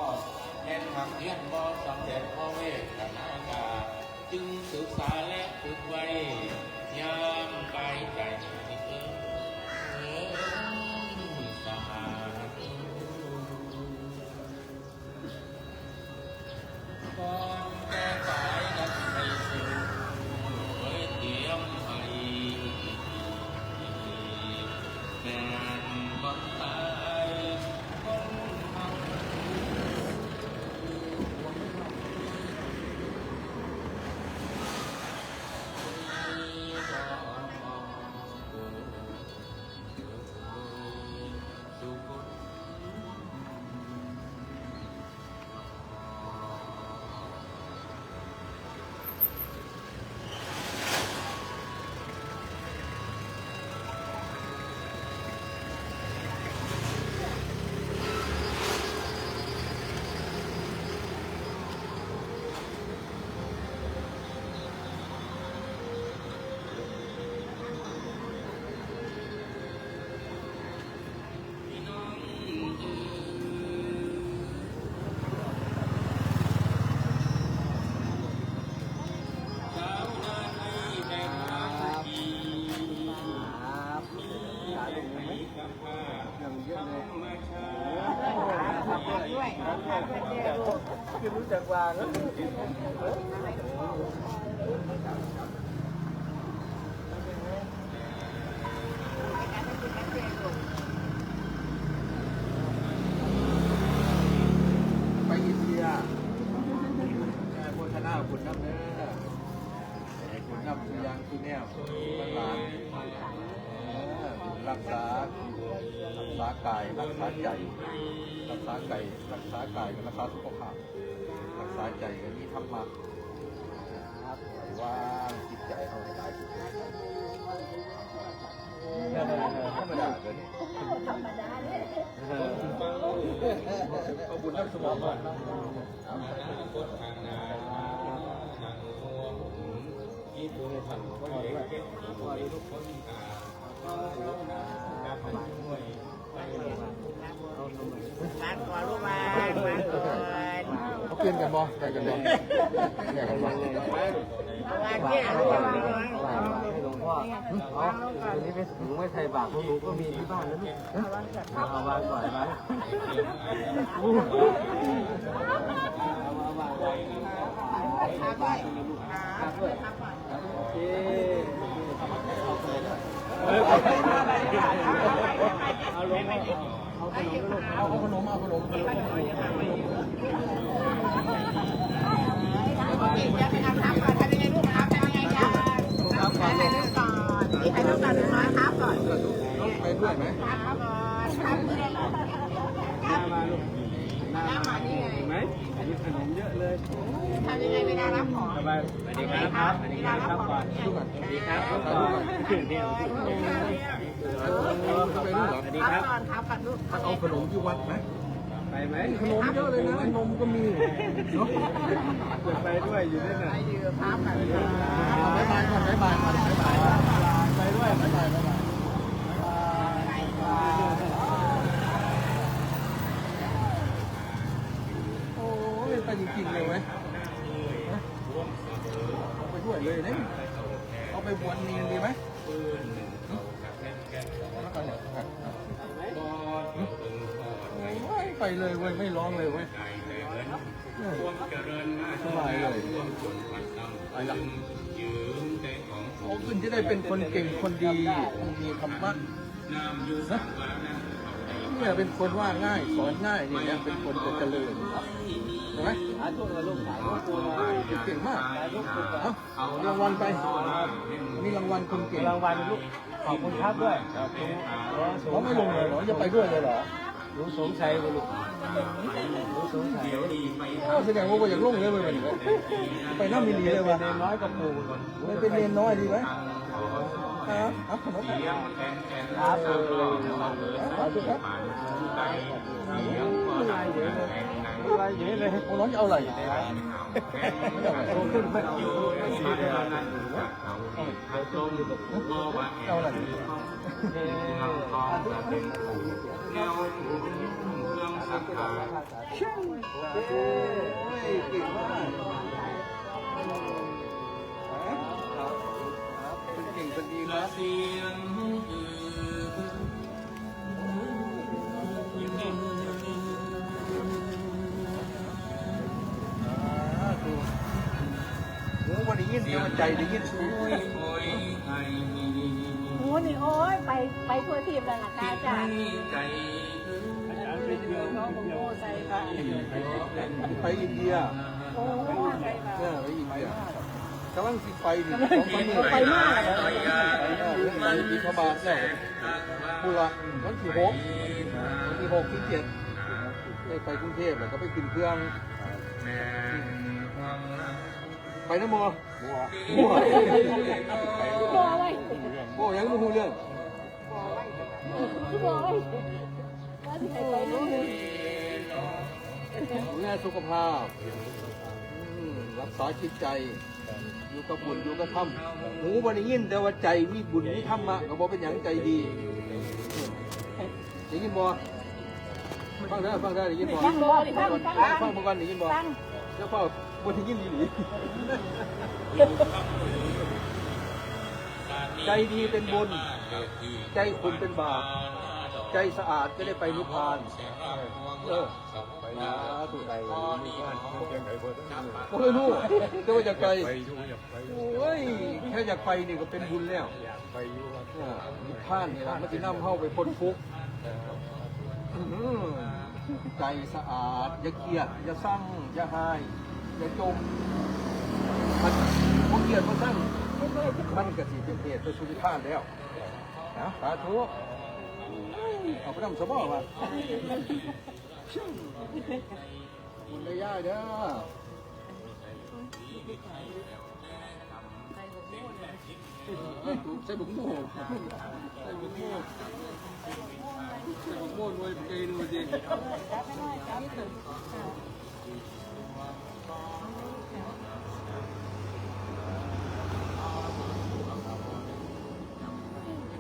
แม่นหากเรียนบ่สำเร็จเพราะเวทนากา จึงศึกษาและฝึกไว้ ยามกายใจเอิ้นสาธุ ก่อนแก่ตายนั้นให้สู่ไว้เตรียมไว้ แม่นบ่ตายคนเฮา ไปอินเดีย โฆษณาคุณน้ำเด้อ ให้คุณ ครับ คือย่างคือแนว คือมันหลาน เออ รักษา รักษากาย รักษาใจ รักษากาย รักษากาย รักษาสุขภาพ รักษาใจก็มีธรรมะ ครับ วางจิตใจเฮาให้หลายที่สุด ธรรมดาก็นี่ เอาบุญนำสมองก่อน วางก่อนลูก วาง วางก่อน เขาเปลี่ยนกันบ่ เปลี่ยนกันบ่ เปลี่ยนกันบ่ วางเนี่ย หลวงพ่อ เอา อันนี้ไป หนูไม่ใส่บาตร พวกหนูก็มีที่บ้านนะลูก เอาวางก่อน วาง โอเค เอาลง เอาขนม เอาขนม เอาขนม เดี๋ยวไปทำทับก่อน ทำยังไงลูก ทับยังไงจ๊ะ ทับก่อน นี่ใครต้องการหนึ่งร้อยทับก่อน ไปด้วยไหม ทับก่อน ทับนี่เลยลูก ทับ มาลูก หน้ามานี่ไง เห็นไหม มีขนมเยอะเลย ทำยังไงเวลารับของ สบาย สวัสดีครับ สวัสดีครับ ทับก่อน สวัสดีครับ ทับก่อน เดี๋ยว เออ ไปด้วยเหรอ สวัสดีครับ ทับก่อน ทับก่อนลูก เอาขนมที่วัดไหม ไปไหม ขนมเยอะเลยนะ นมก็มีเนาะ จะไปด้วยอยู่ด้วยนะ ไปอยู่ ทับก่อน บ๊ายบายก่อน บ๊ายบายก่อน บ๊ายบาย ไปด้วย บ๊ายบาย บ๊ายบาย โอ้ย ไปจริงๆเลยเว้ย เอาไปด้วยเลยเนี่ย เอาไปบวชเนรดีไหม แล้วกันเนี่ย โอ้ย ไปเลยเว้ย ไม่ร้องเลยเว้ย เออ สบายเลย ไปละ โอ้ คุณจะได้เป็นคนเก่งคนดี มีธรรมะ นะ เนี่ยเป็นคนว่าง่าย สอนง่าย นี่นะ เป็นคนจะเจริญ ใช่ไหม สาธุนะลูก สาธุ เก่งมาก เอ้า เอารางวัลไป มีรางวัลคนเก่ง รางวัลลูก ขอบคุณครับด้วย ขอบคุณ ร้องไม่ลงเลยเหรอ จะไปด้วยเลยเหรอ หนูสงสัยบ่ลูก หนูสงสัย โอ้ แสดงว่าบ่อยากลงเลยเว้ย ไปนำอีหลีเลยว่ะ เนนน้อยกับปู่ ไม่เป็นเนนน้อยดีไหม ครับ ครับ ขนม ครับ เออ สาธุครับ อะไรเยอะเลย อะไรเยอะเลย โอ้ น้องจะเอาอะไร โตขึ้นไหม เอาอะไร เออ เก่งมาก เก่งมาก เป็นเก่งเป็นดีครับ อ่า ดู หูบ่ได้ยิน แต่ว่าใจได้ยิน หูนี่ โอ้ย ไป ไปทั่วทีปแล้วล่ะค่ะอาจารย์ อาจารย์ไปเที่ยว โอ้โห ใส่ค่ะ ไปอินเดีย โอ้โห ใส่ค่ะ เออ ไปอินเดีย กำลังสิไปนี่ กำลังสิไป สองสามมื้อ ไปมาก เออ ไปบิณฑบาตแล้ว พุ้นละ วันที่หก วันที่หก ที่เจ็ด ได้ไปกรุงเทพฯ แล้วก็ไปขึ้นเครื่อง ไปนำบ่ บ่ บ่ บ่เว้ย บ่ ยังบ่ฮู้เรื่อง บ่เว้ย บ่เว้ย ว่าสิให้ไปนำ ดูแลสุขภาพ อืม รักษาจิตใจ อยู่กับบุญ อยู่กับธรรม หูบ่ได้ยิน แต่ว่าใจมีบุญ มีธรรมะ ก็บ่เป็นหยัง ใจดี ได้ยินบ่ ฟังเด้อ ฟังเด้อ ได้ยินบ่ ฟังบ่ ฟัง ฟัง ฟัง ฟังก่อน ได้ยินบ่ ฟัง แล้วพ่อบ่ได้ยินอีหลี ใจดีเป็นบุญ ใจขุ่นเป็นบาป ใจสะอาดจะได้ไปนิพพาน เออ สาธุ บ่เคยรู้ แต่ว่าอยากไป โอ้ย แค่อยากไปนี่ก็เป็นบุญแล้ว เออ นิพพานนี่ล่ะ มันสินำเฮาไปพ้นทุกข์ อืม ใจสะอาด อย่าเครียด อย่าซัง อย่าฮ้าย อย่าจม คันบ่เครียดบ่ซัง มันก็สิเป็นเหตุไปสู่นิพพานแล้วนะ สาธุ เอาไปนำสมองว่า บุญได้ย่ายเด้อ ใส่บักโม่ ใส่บักโม่ ใส่บักโม่ ใส่บักโม่หน่วยบักใหญ่หน่วยเด้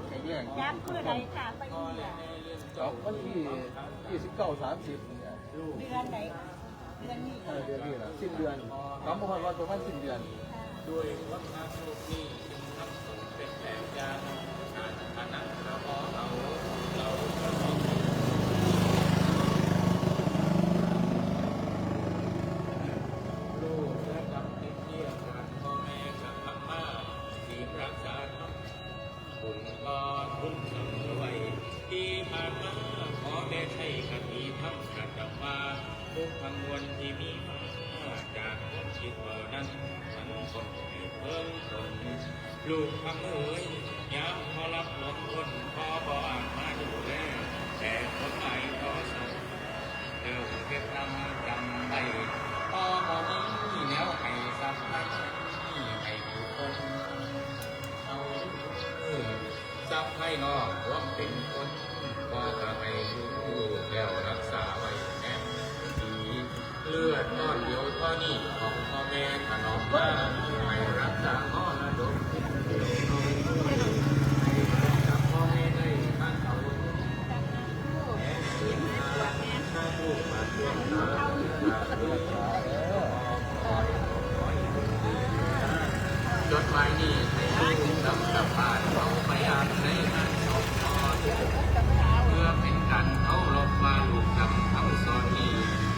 แข็งแรง ย้ำคือใดค่ะ ไปอินเดีย เอาวันที่ยี่สิบเก้า สามสิบ นี่แหละ เดือนใดคะ เดือนนี้ เออ เดือนนี้ล่ะ สิ้นเดือน กำบ่ฮอดว่าประมาณสิ้นเดือน ค่ะ ด้วยวัฒนธรรมนี้จึงทำสงฆ์เป็นแบบอย่าง อันนั้นเราขอเอา เราก็ต้อง ลูกและกำติดเรียกกันพ่อแม่กับธรรมะ ศีลรักษาธรรม บุญก็บุญสำรวย ที่ผ่านมาขอแด่ใช้คติธรรมประจำว่า ทุกข์ทั้งมวลที่มีมาจากความคิดเบานั้น มันก็ให้เพิ่มผล ลูกทั้งเอ๋ย ยามพอรับหลงพ้น พอบ่อาจมาดูแล แต่ผลหลายต่อสงฆ์ เจ้าเฮ็ดนำจำไว้ พอบ่มีแนวให้สักครั้ง ให้ทุกคน เอาเออ ทรัพย์ภายนอกรวมเป็นคน พ่อก็ให้ลูกแล้วรักษาไว้แน่ดี เลือดก้อนเดียวเท่านี้ของพ่อแม่ถนอมมา ให้รักษามรดกเดียวเท่านี้ ให้กับพ่อแม่ได้ท่านเอา จดหมายนี้ให้ลูกนำกลับบ้านเอาไปอ่านในงานศพพ่อเด้อ เพื่อเป็นการเคารพว่าลูกจำคำสอนนี้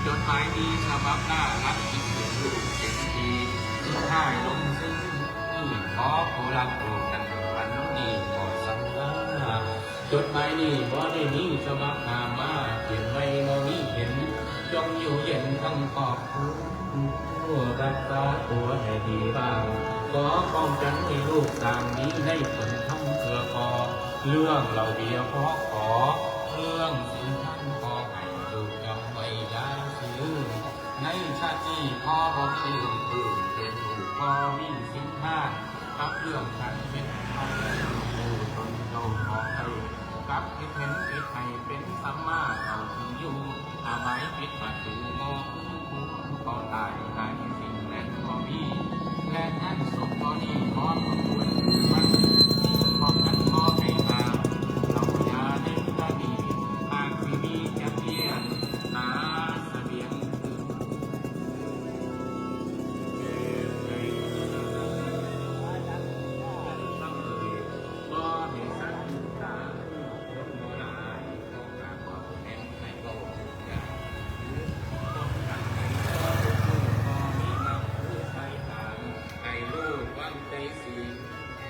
จดหมายนี้ฉบับน่ารักที่สุดลูกเห็นที สุดท้ายลงซึ่งขอผู้รักลูกนั้นวันนี้ขอสัญญา จดหมายนี้บ่ได้มีฉบับหน้ามา เขียนไว้บ่มีเห็น จงอยู่เย็นทั้งครอบครัว รักษาตัวให้ดีบ้าง ขอป้องกันให้ลูกสร้างดีได้ผลทั้งเพื่อพอ เรื่องเหล่าเบียร์ขอขอ เรื่องสินค้าขอให้ลูกจำไว้อย่าซื้อ ในชาตินี้พ่อบ่เคยรู้ เป็นผู้พ่อมีสินค้า กับเรื่องการเป็นพ่อผู้ตนเจ้าของให้ กับคิดเห็นคิดให้เป็นสัมมาเท่าที่อยู่ อาศัยปิดประตูมองผู้ก็ตายหายสิ่งนั้นก็มี และท่านสมพรนี้ขอขอบคุณมันที่บอกกันขอให้มา เราอย่าเล่นก็ดี หากที่มีจะเพียงหาเสบียง ให้ลูกวางใจศีล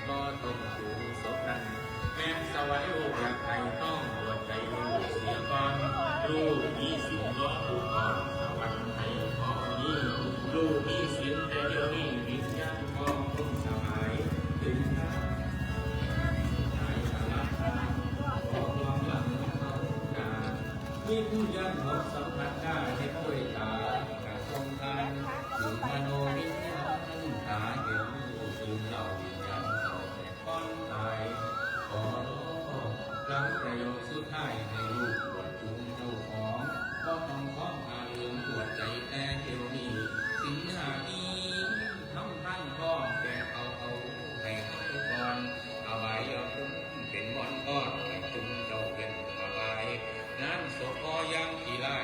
บ่ต้องปรุงศพนั้น แม่นสวัยลูกอยากให้ต้องบวชใจลูกเสียก่อน ลูกมีศีลรอผู้ก่อน สวรรค์ให้พ่อมี ลูกมีศีลแต่เดี๋ยวนี้วิญญาณพ่อคงสบาย ถึงตายสลับตาขอความหลังเข้าตา วิญญาณของสัมผัสได้เห็นด้วยตา กระทรงทาน ถึงมโนวิญญาณตาเห็นรูป ถึงเราวิญญาณเขา ก่อนตาย ขอหลังประโยคสุดท้ายให้ลูกบวชจุงเจ้าของ ก็ต้องพร้อมพาเรื่องบวชใจแต่เดี๋ยวนี้ สินห้านี้ทำท่านพ่อแก่เขาเอาให้เขาก่อน เอาไว้เอาคุณเป็นบ่อนก่อนให้จุงเจ้าเห็นเอาไว้ งานศพพ่อยังขี้ไล่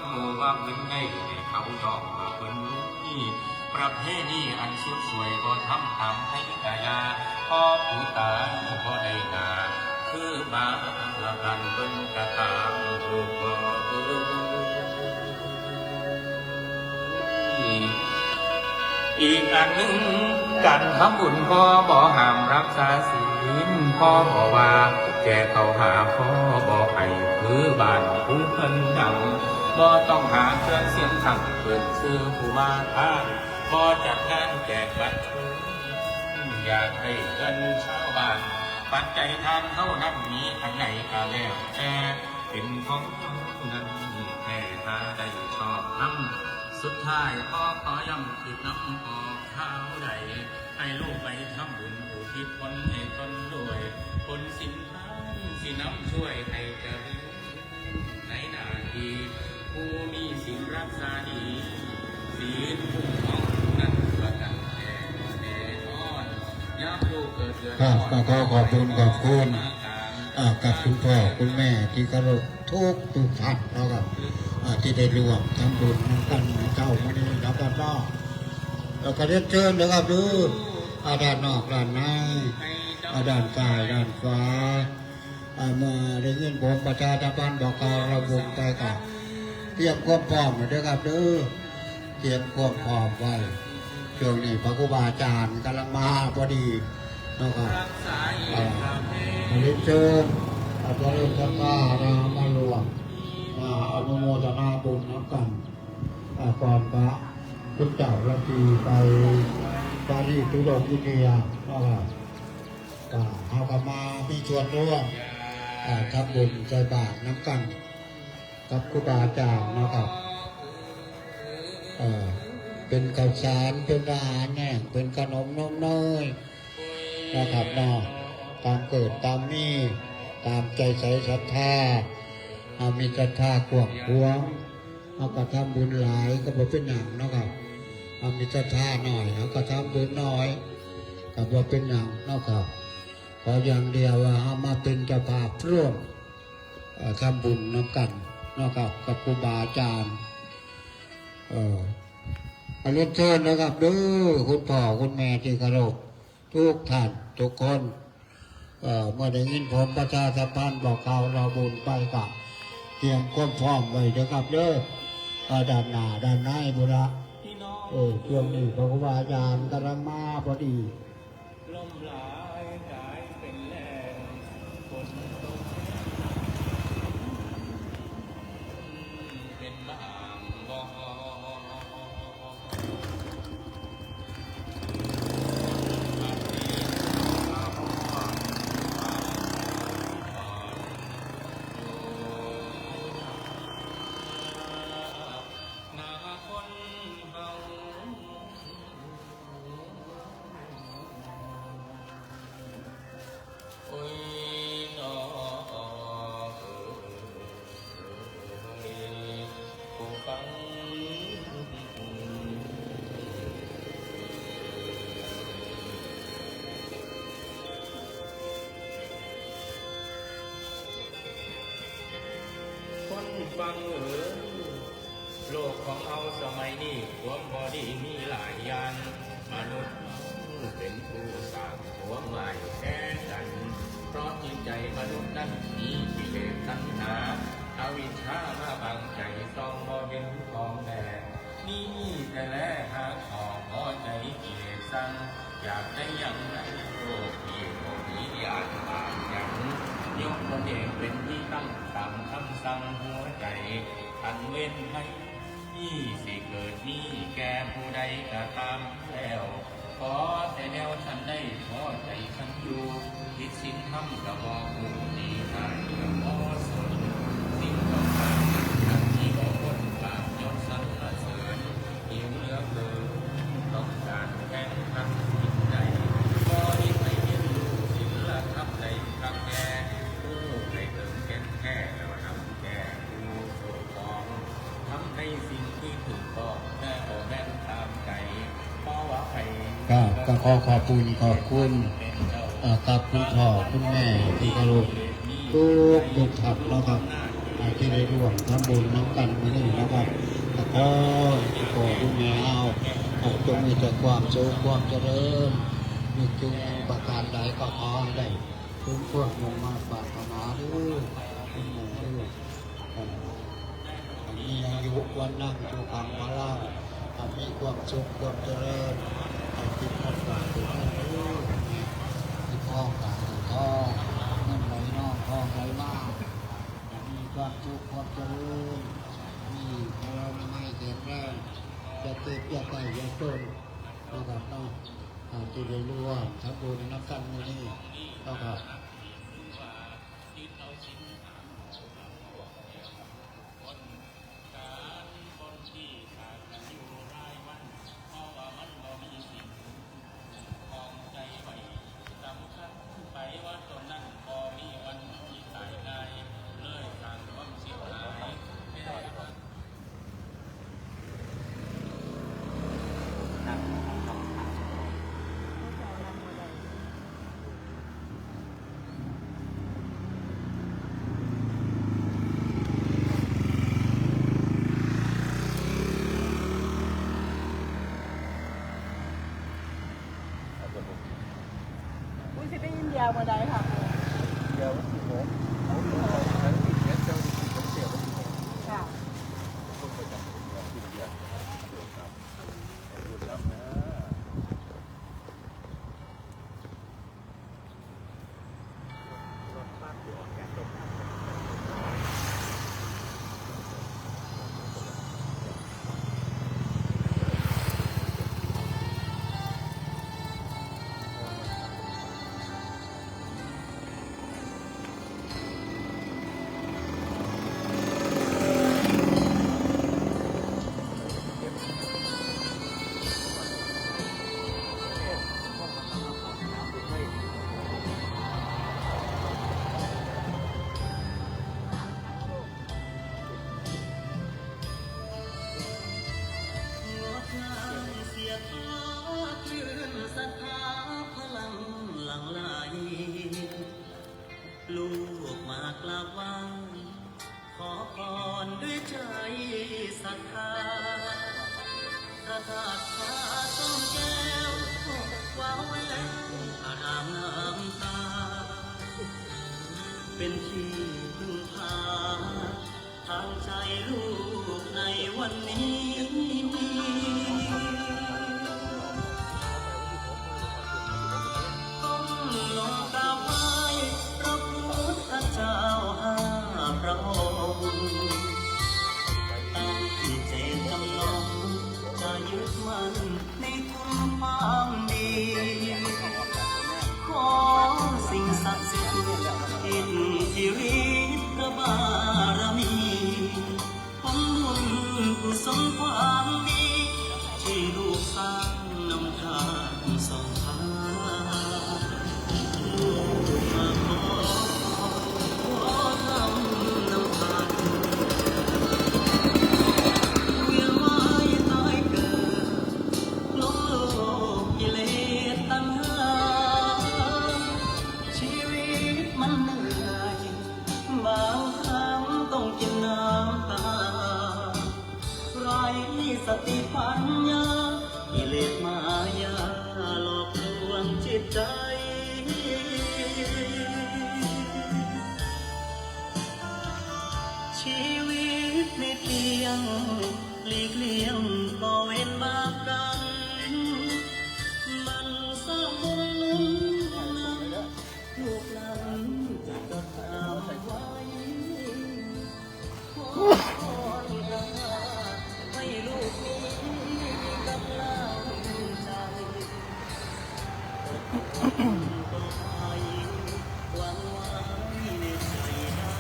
หมู่ว่าเพิ่นได้เขายอมว่าเพิ่นมีประเพณีอันสุดสวยบ่ทำตามไผกะยา พอผู้ตายบ่ได้หน้า คือมาละกันเพิ่นกะตามผู้บ่เพิ่น อีกอันหนึ่ง การทำบุญพ่อบ่ห้ามรักษาศีล พ่อบ่ว่าแก่เขาหาพ่อบ่ให้ คือบ้านผู้เพิ่นดัง บ่ต้องหาเครื่องเสียงขังเปิดชื่อผู้มาทาน บ่จัดงานแจกบัตรเชิญ อยากให้เงินชาวบ้าน ปัจจัยทานเท่านั้นมีอันใดก็แล้วแต่ เป็นของเท่านั้นแท้ ถ้าได้ชอบนำ สุดท้ายขอขอย้ำคิดนำออกข่าวใด ให้ลูกไปทำบุญอุทิศผลให้ตนด้วย ผลสินทานสินำช่วยให้เจริญในหน้าที่ ผู้มีศีลรักษาดี ศีลคุ้มครองผู้นั้นประกันแท้แน่นอน ยามลูกเกิดเดือด ครับ ร้อน ก็ขอขอบคุณขอบคุณ อ่า กับคุณพ่อคุณแม่ที่เคารพทุกทุกท่านเนาะครับ อ่า ที่ได้ร่วมทำบุญนำกันในเช้ามื้อนี้นะครับเนาะ แล้วก็เรียนเชิญนะครับเด้อ อ่า ด้านนอกด้านใน อ่า ด้านซ้ายด้านขวา อ่า เมื่อได้ยินผมประชาสัมพันธ์บอกกล่าวเราบุญไปก็เตรียมความพร้อมไว้เด้อครับเด้อ เตรียมความพร้อมไว้ ช่วงนี้พระครูบาอาจารย์กำลังมาพอดีเนาะครับ อ่า เรียนเชิญ อ่า เจริญศรัทธานะ มาร่วม อ่า อนุโมทนาบุญนำกัน อ่า ก่อนพระพุทธเจ้าราตรีไปปารีสธุดงค์อินเดียเนาะครับ อ่า เฮาก็มามีส่วนร่วม อ่า ทำบุญใส่บาตรนำกัน กับครูบาอาจารย์เนาะครับ เอ่อ เป็นข้าวสาร เป็นอาหารแห้ง เป็นขนมนมเนยนะครับเนาะ ตามเกิดตามมี ตามใจใสศรัทธา เฮามีศรัทธากว้างขวาง เฮาก็ทำบุญหลายก็บ่เป็นหยังเนาะครับ เฮามีศรัทธาน้อย เฮาก็ทำบุญน้อย ก็บ่เป็นหยังเนาะครับ ขออย่างเดียวว่าเฮามาเป็นเจ้าภาพร่วม เอ่อ ทำบุญนำกันเนาะครับ กับครูบาอาจารย์ เอ่อ เรียนเชิญนะครับเด้อ คุณพ่อคุณแม่ที่เคารพทุกท่านทุกคน เอ่อ เมื่อได้ยินผมประชาสัมพันธ์บอกข่าวเราบุญไปก็เตรียมความพร้อมไว้เด้อครับเด้อ เอ่อ ด้านหน้าด้านในพุ้นละ เออ ช่วงนี้พระครูบาอาจารย์กำลังมาพอดี ลมหลายกลายเป็นแล้ง ฝนตกเป็นบางบ่ นาคนเฮา โอ้ยน้อ เอ่ย ผู้ฟัง คนฟังเอ๋ย โลกของเฮาสมัยนี้ ความบ่ดีมีหลายอย่าง มนุษย์เป็นผู้สร้างความร้ายแก่กัน เพราะจิตใจมนุษย์นั้นมีกิเลสตัณหา อวิชชามาบังใจ ส่องบ่เห็นของแท้ นี่แต่แลหาขอพอใจกิเลสสั่ง อยากได้หยังในโลกนี้บ่มีอยากบาปหยัง ยกตนเองเป็นที่ตั้ง ตามคำสั่งหัวใจ อันเว้นให้ นี่สิเกิดมีแก่ผู้ใดก็ตามแล้ว ขอแต่แนวฉันได้พอใจฉันอยู่ ผิดศีลธรรมก็บ่ฮู้ดี ร้ายก็บ่สน สิ่งต่างๆทั้งที่บ่พ้นบาปยศสรรเสริญ หิวเหลือเกิน ต้องการแข่งขันสิ่งใด ขอให้ไปเรียนรู้ศีลธรรมได้คักแน่ ผู้ให้เติมแก่นแท้แล้วนำแก่ผู้โสดของ ทำในสิ่งที่ถูกต้อง แต่บ่แม่นตามใจ เพราะว่าใคร ครับ ก็ขอขอบคุณ ขอบคุณ เอ่อ กับคุณพ่อคุณแม่ที่เคารพทุกทุกท่านเนาะครับ ที่ได้ร่วมทำบุญนำกันมื้อนี้นะครับ แล้วก็ขอให้แม่เฮา เอ่อ จงมีแต่ความสุขความเจริญ มีจุดประการใดก็ขอให้ได้สมความมุ่งมาดปรารถนาเด้อ เป็นหมู่เด้อ เอ่อ ให้มีอายุวันนะสุขังพลัง ให้มีความสุขความเจริญ ให้คิดรักษาตัวเองเด้อ ให้มีทองหลายทอง เงินไหลนองทองไหลมา มีความสุขความเจริญ มีพลานามัยแข็งแรง อย่าเจ็บอย่าตายอย่าจนนะครับเนาะ อ่า ที่ได้ร่วมทำบุญนำกันมื้อนี้นะครับ คุณสิไปอินเดียเมื่อใดคะคุณ เดี๋ยววันที่หก ผมอยู่วันที่เจ็ด เจ้าหน้าที่ผมเสียวันที่หก ค่ะ ต้องไปจับผมที่อินเดีย ครับ ขอบคุณครับนะ งดงามเสียดฟ้าคลื่นศรัทธาพลังหลั่งไหล ลูกมากราบไหว้ ขอพรด้วยใจศรัทธา พระธาตุผาต้นแก้ว ว้าวแววอารามงามตา เป็นที่พึ่งพา ทางใจลูกในวันนี้ ก้มลงกราบไหว้พระพุทธเจ้าห้าพระองค์ ตั้งเจตจำนงจะยึดมั่นในคุณความดี ขอสิ่งศักดิ์สิทธิ์อิทธิฤทธิ์พระบารมี ผลบุญกุศลความดี ที่ลูกสร้างนำทางส่องพา ลูกมาขอ ขอทำนำทาง เวียนว่ายตายเกิด หลงโลกกิเลสตัณหา ชีวิตมันเหนื่อย บางครั้งต้องกินน้ำตา ไร้สติปัญญา กิเลสมายาหลอกลวงจิตใจ ชีวิตไม่เที่ยง หลีกเลี่ยงบ่เวรบาปกรรม หมั่นสร้างบุญหนุนนำ ลูกหลานจะจดจำไว้ ขอพรพระให้ลูกมีกำลังใจ ต่อไปหวังไว้ในใจได้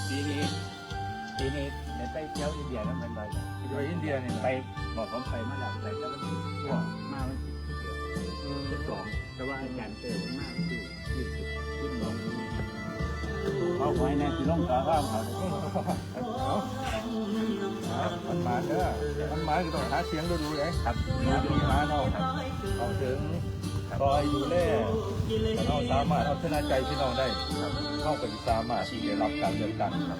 ปีนี้ ปีนี้ได้ไปเที่ยวอินเดียนำกันบ่อยบ่ ไปอินเดียนี่ล่ะ ไป บอกผมไปมาแล้ว ไปแต่วันที่ บอก มาวันที่ สิบสอง แต่ว่าอาจารย์เติมมากคือยี่สิบ สิบสอง เอาไว้แน่สิลงกาว่าครับ เอา เอามันมาเด้อ มันมาก็ต้องหาเสียงดูๆเลยครับ มาดีมาเนาะครับ เอาถึง คอยดูแล เราสามารถเอาชนะใจพี่น้องได้ครับ เราก็สามารถที่ได้รับการเลือกตั้งครับ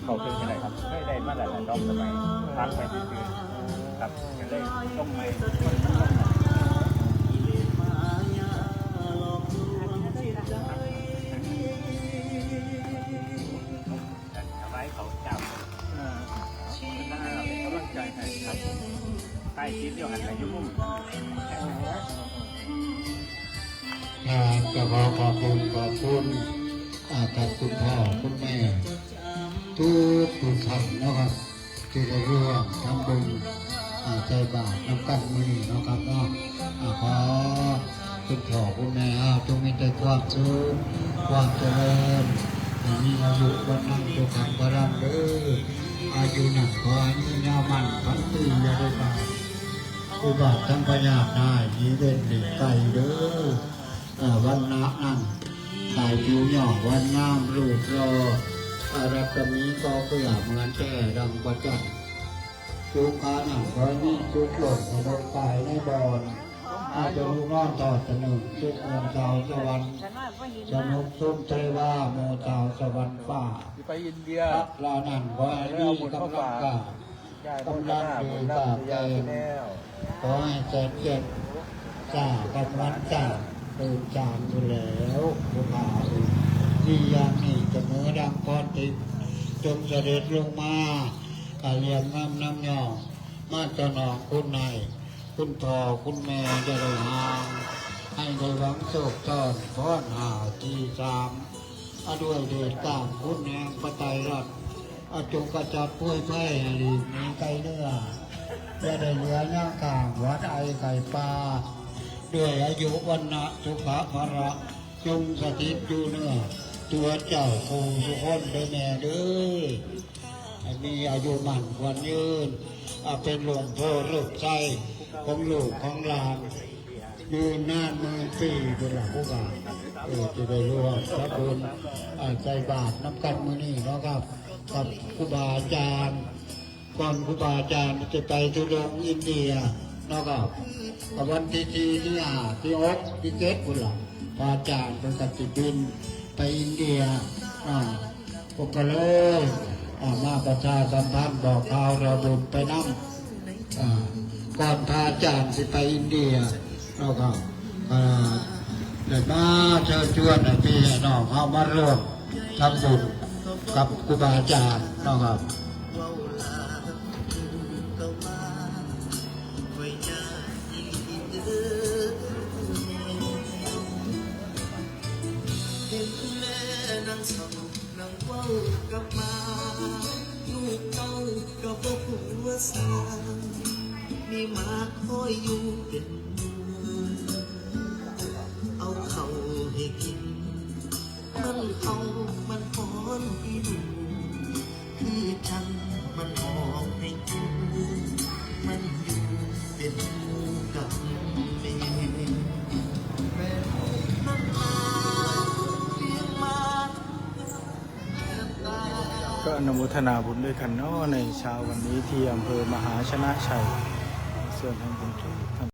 เข้าถึงให้ได้ครับ เคยได้มาแล้วสองสมัย พักไปซื่อๆครับ ก็เลยต้องไม่ เอาไว้เขาจับ อ่า เป็นกำลังใจให้ครับ ใต้คลิปเดียวกันกับยุค ครับ ก็ขอขอบคุณ ขอบคุณ อ่า กับคุณพ่อ คุณแม่ ทุกทุกท่านนะครับ ที่ได้ร่วมทำบุญ อ่า ใส่บาตรนำกันมื้อนี้เนาะครับเนาะ อ่า ขอคุณพ่อคุณแม่เฮาจงมีแต่ความสุข ความเจริญ ให้มีอายุวันนะสุขังพลังเด้อ อายุนั้นขอให้ยืนยาวมั่นขวัญยืนอย่าได้ตาย อุบัติทั้งพยาธิได้หนีเว้นหลีกไกลเด้อ เอ่อ วันนะนั้น กายผิวหย่อวันงามรูปหล่อ อารัตมีก็เปรียบเหมือนแก้ดังประจักษ์ สุขานังขอให้มีสุขหล่นในโลกกายในบอน อาจจะรู้นอนทอดสนุกสุขเมืองสาวสวรรค์ สนุกสุขเทวาหมู่สาวสวรรค์ฟ้า ไปอินเดีย พระเหล่านั้นขอให้มีกำลังกล้า กำลังดีกล้าแรง ขอให้แสนเจ็ด จ้ากำลังจ้า ตื่นจานอยู่แล้ว ผู้ขาเอ้ย ที่ยามนี้เสมอดังพรทิพย์ จงเสด็จลงมา อาเรียงน้ำน้ำยอง มาสนองคุณนาย คุณพ่อคุณแม่จะได้ห่าง ให้ได้หวังโชคต้อนพรหาที่สาม อด้วยเดชกล้ามคุณแห่งพระไตรรัตน์ อจงกระจัดป่วยไข้ให้หลีกหนีไกลเนื้อ อย่าได้เหลือหน้ากลางหวัดไอไข้ปา ด้วยอายุวันนะสุขะพละ จงสถิตอยู่เนื้อ ตัวเจ้าผู้ทุกคนเด้อแม่เด้อ ให้มีอายุมั่นขวัญยืน อ่า เป็นหลวงพ่อลูกไส้ของลูกของหลาน ยืนนานหมื่นปีบุญหลักผู้บาท เออ จะได้ร่วมพระคุณ อ่า ใส่บาตรน้ำกันมื้อนี้เนาะครับ กับครูบาอาจารย์ ก่อนครูบาอาจารย์จะไปธุดงค์อินเดียเนาะครับ กับวันที่สี่ที่ห้าที่หกที่เจ็ดบุญหลัก พระอาจารย์เป็นกติบินไปอินเดีย อ่า ผมก็เลย อ่า มาประชาสัมพันธ์บอกข่าวเราบุญไปนำ อ่า ก่อนพระอาจารย์สิไปอินเดีย เราก็ อ่า ได้มาเชิญชวนให้พี่ให้น้องเฮามาร่วมทำบุญกับครูบาอาจารย์เนาะครับ เห็นแม่นั่งเศร้านั่งเว้ากับหมา ลูกเต้าก็บ่ฮู้ว่าสา มีหมาคอยอยู่เป็นหมู่ เอาข้าวให้กิน มันเอามันฮ้อนอีหลี คือจั่งมันออกให้กิน มันอยู่เป็นหมู่กับแม่ มันมาเลี้ยงมา ก็อนุโมทนาบุญด้วยกันเนาะ ในเช้าวันนี้ที่อำเภอมหาชนะชัย ส่วนทางบุญทุกท่าน